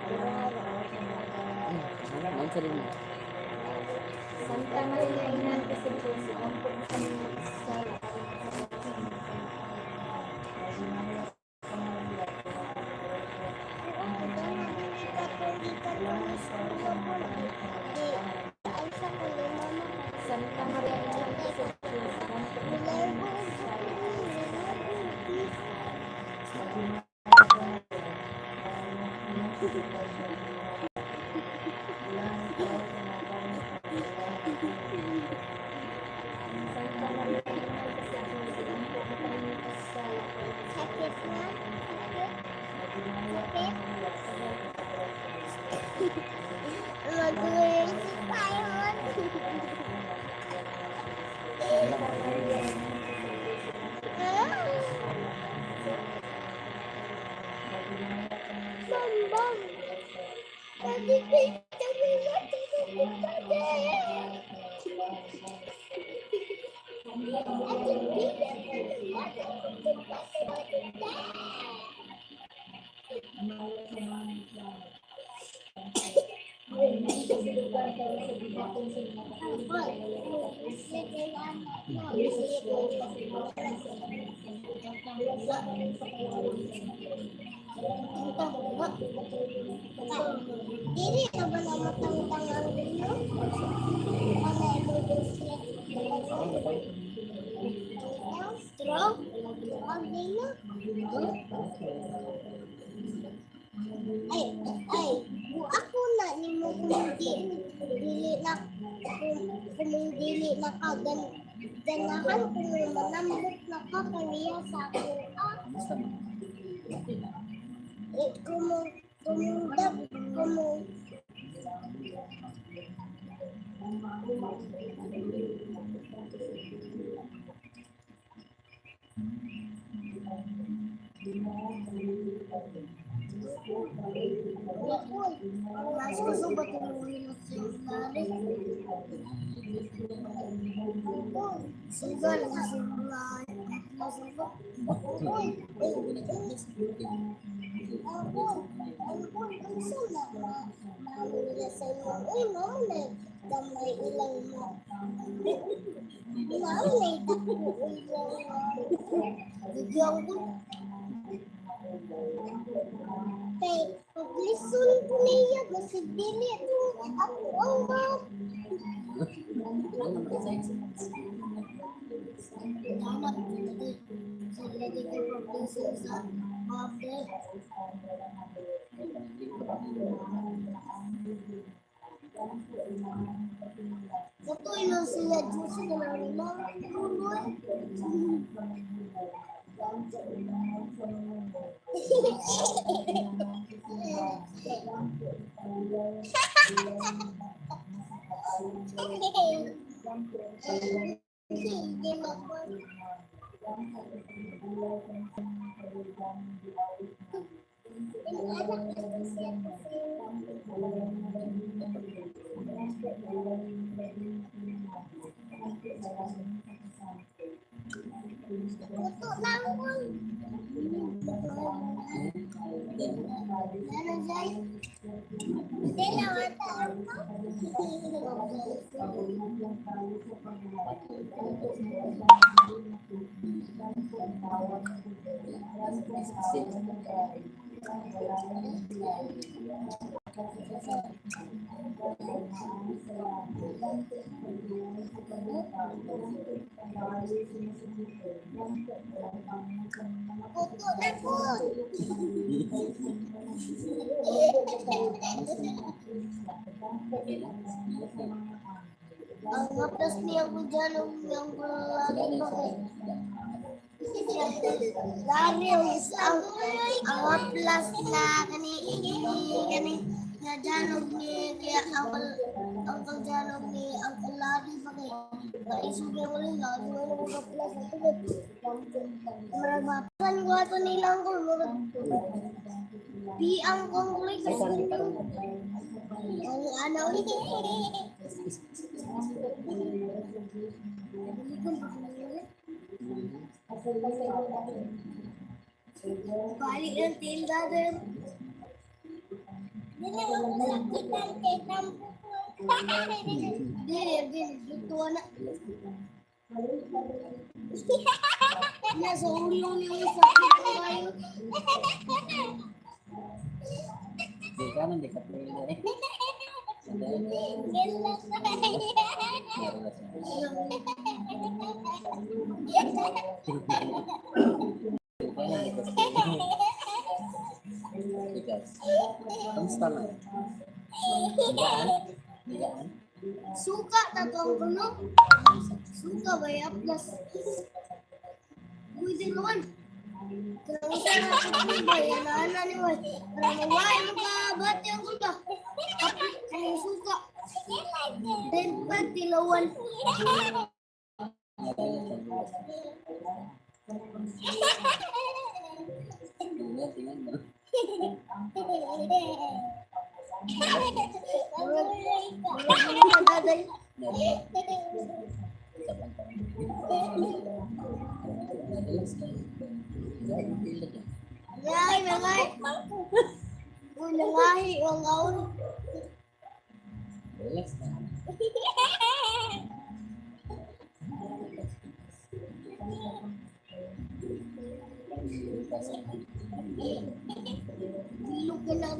Ano, man sa mo. Santa Maria Inahan ka sa Diyos, ampo mo kami makasasala aron sa Santa Maria Inahan ka sa Diyos, ampo mo kami makasasala. Santa Maria Inahan ka sa Diyos, ampo mo kami makasasala aron sa Sakit na? Sakit? Sakit? Mag-uwi si Simon. Santa Maria Inahan ka sa Diyos, ampo mo kami makasasala. Bam, bam. Daddy, daddy, daddy, daddy. Dili na ba na matangtang ang dino? Ano imo? Straw? Ang dino? Ay, ay, ako na nimo kung di, dili na kung dili na ka ganahan kung manambok na ka kaniya sa ako ah. Basta man. Okay na. Eh, kung kung. Uy, mas gusto ba tumuloy na si Larry? Sugal na si Larry. Uy, uy, uy. Ako, ako, ang sana mamo nila sa inyo. Uy, mamo na gamay ilang mo. Mamo na dako ilang bigyan ko. Kay, paglison ko niya, basig dili to. Ako ang ma. Ano man sa Anak, sa lagi ko paglison sa mafe. Katoy lang sila, Diyos na lang nila. Tuloy. Hindi mo. Anak ko siya kasi. Luto lang ko. Ano, Jay? Hindi lang ata ako. Puto na po. Okay lang. Ang haplas niya ko dyan, ang yung lagi bakit. Lagi ang haplas na kani kani na janog ni kaya Uncle Uncle Janog ni Uncle Larry bakit. Kaisubi ko rin lagi mo nang haplas na tugod. Murag mapan ko ato nila Uncle murag biang kong kuloy Ay, kasi saan karon? ang ano ulit. Balik ng tinda din. Dili ako sakitan kay tampo ko. Dili, dili, dito na. Nasa ulo niyo sakit ko kayo. Di ka man, di ka pwede eh. Meron na siya. Di ka man, di ka pwede. Ikaw. Kamusta man? Higaan? Higaan? Suka na to ang kuno. Suka ba ya plus. Uy, di naman. Kaya na ako ba yan ana ni way. Para maway mo ka bati ang kuno. Ang suka. Then pag tilawan. Meron na siya bukas. Tingnan, tingnan mo. Murag Meron. Sa pantang. Relax lang. Higaan, pila dyan. Nangahi, nangahi. Uy, nangahi. Ang kaon. Relax lang. Bilog ka lang.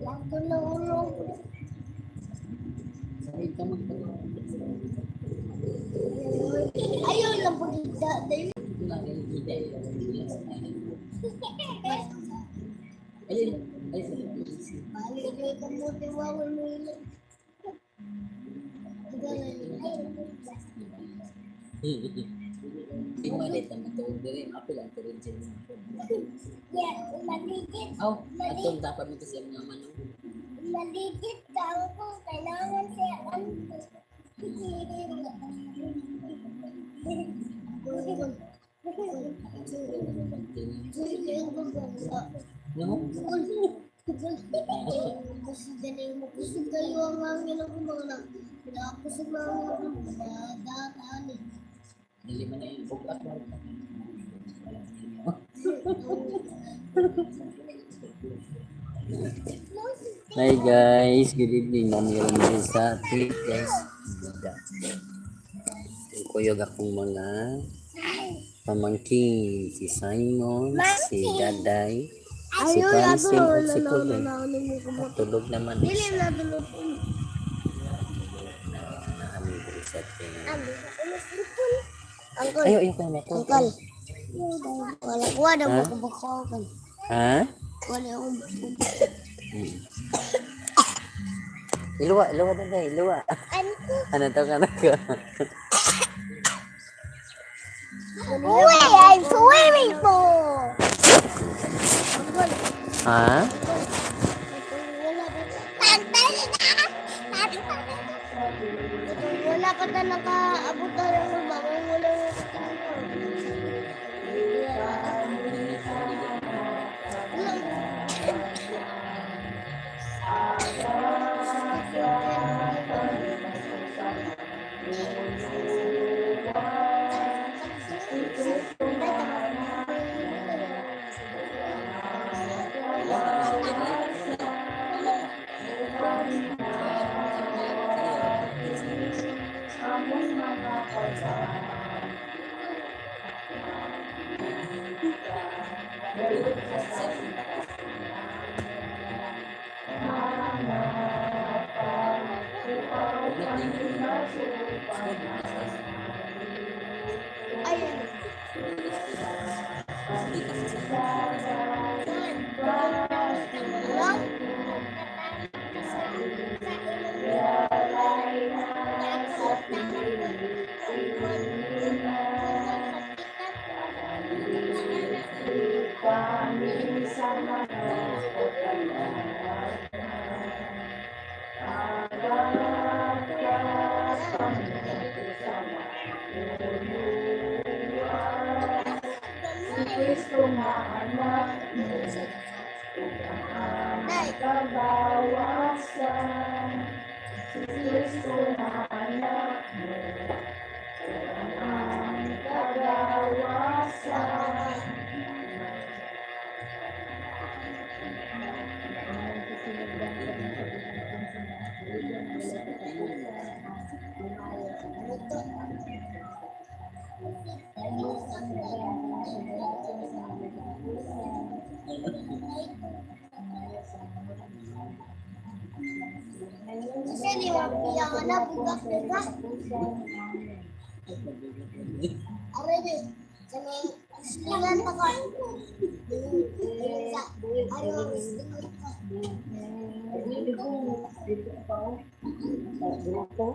Lang ko na ulo. Sakit ka magpagawa. Ayaw lang pagkita. Dahil Relax na. Ayun, ayun. balik kayo kamote wawal mo ilan. Di mo ulit ang matuog diri, apil ang turid siya. Yeah, maligit. Aw, atong dapat mo kasi ang mga manong. Maligit ka ako. Kailangan siya. No? Kusog kayo ang hangin ako mga na. Pinakusog na ang ako mga dataan eh. Dili man ay bugat mo. Hi guys, good evening. Namiron din sa trip guys. Buda. Ang kuyog akong mga pamangkin, si Simon, si Daday, si Francine, at si Kuloy. Tulog naman. Dili na tulog. Naami diri sa trip. Angkol. Ayo, ayo kayo na. Angkol. Wala wala Ha? mo ko bako angkol. Ha? Wala akong Iluwa, iluwa Daday, iluwa. Ano to ka na ka? Uy, I'm swimming pool. Angkol. Ha? Wala ka. Wala ka na nakaabot na ng bangon. Wala ka Ayun. Wala. Day. Kasi di mo piyang na bugak na. Aray di. Kani slingan pa ko. Ano slingan ko. Grupo.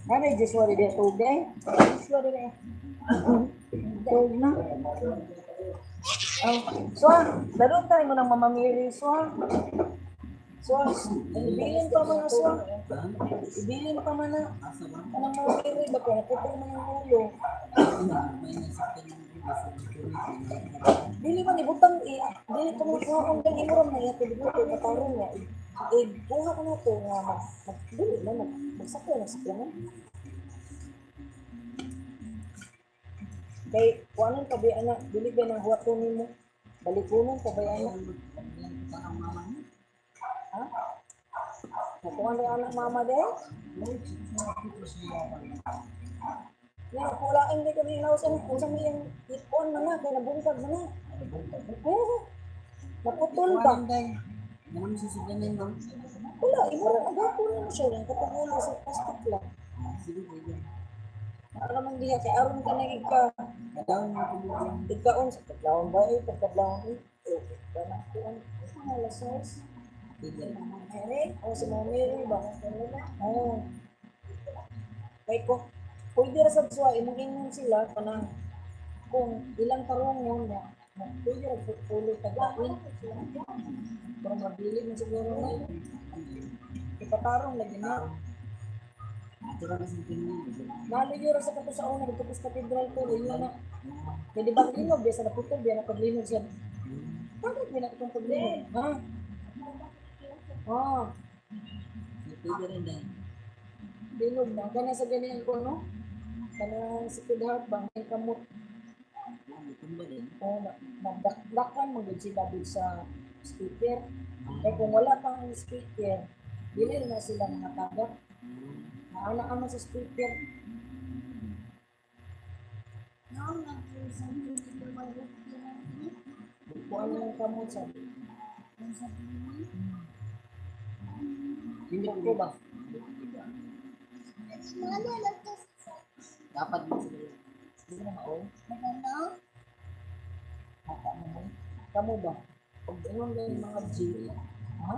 Ano yung Joshua rin tubig? Joshua rin. Tubig na. Oh, so, laro tayo mo ng Mama Mary, so. So, ibilin pa man na, so. Ibilin pa man na. Asa ba? Anong Mama Mary ba? Kaya naputol man ang ulo. May nasaktan ng ulo sa Dili man ibutang i dili ko mo kuha ang dali mo ram na iya tubig ko matarong niya. Eh kuha ko na to nga mag, mag dili na mag magsakay na sa man. Kay kuanon pa ba anak, dili ba nang huwaton nimo? Balikunon pa ba anak? Ha? Nakuha na anak mama de? Ya, kulain di kami inaos ang kung sa may ipon man na, kay nabungkag man na. Oo. Naputol ba? Ano mo susuganin, ma'am? Wala, imo ra agapon mo siya lang katong ulo sa plastic lang. Sige, pwede. Para man diha kay aron ka na ika Down mo tumugin. ikaon sa kadlawon ba eh pagkadlawon eh. Okay, kana kuan mga lasas. Pwede. Mary, o si Mama Mary ba? Oo. Kay ko pwede ra sa suwa imong ingon sila kanang kung ilang tarungon na na pwede ra pulo tagain. Pero mabili man siguro na. Ipatarong lagi na. Ito ra kasi tingin. Nalayo ra sa kato sa una dito sa katedral ko yun na. Kaya di ba linog biya sa naputol biya na paglinog siya. Bakit biya na itong paglinog? Ha? Ah, Pwede rin dahil. linog na. Kana sa ganyan ko no. Kana sa kudhat ba ang kamot May tumba din. o magdaklakan mo gud sila dun sa speaker. Kaya kung wala pa ang speaker, dili na sila mga tagak. Maana ka man sa speaker. No, nag-usap dito mag-upira. Kuan na ang kamot sa Hindi ko ba? Ano lang to sa Dapat mo siguro. Hindi na mao. ano? Hata mo mo. Kamu ba? Pag ingon ganyan mga G, ha?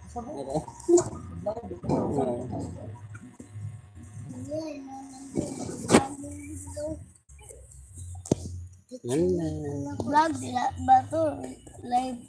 Asa ba? Live, ikaw. Wala. Vlog dila ba to? Live.